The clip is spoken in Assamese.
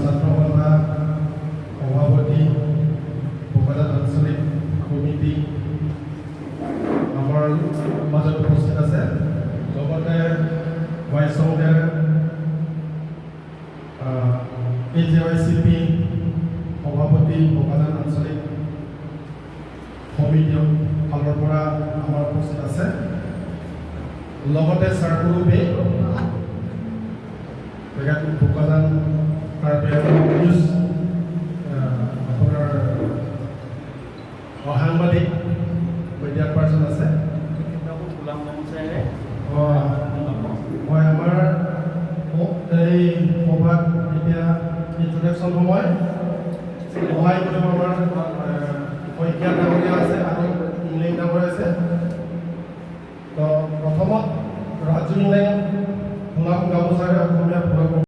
ছাত্ৰ সন্থা সভাপতি, বোকাজান আঞ্চলিক সমিতি আমাৰ মাজত উপস্থিত আছে। লগতে ৱাইচংদেৰ A J Y C P সভাপতি, বোকাজান আঞ্চলিক সমিতিৰ ফালৰ পৰা আমাৰ উপস্থিত আছে। লগতে চাৰগুৰু বে, তেখেত বোকাজান কাৰ্বি নিউজ আপোনাৰ সাংবাদিক, মিডিয়া পাৰ্চন আছে। হয়, আমাৰ এই সভাত এতিয়া ইন্ট্ৰডাকশ্যন সময় সহায় কৰিব আমাৰ শইকীয়া ডাঙৰীয়া আছে আৰু ইংলেং ডাঙৰীয়া আছে। তো প্ৰথমত ৰাজু ইংলেং ফুলাম গামোচাৰে অসমীয়া ফুলাম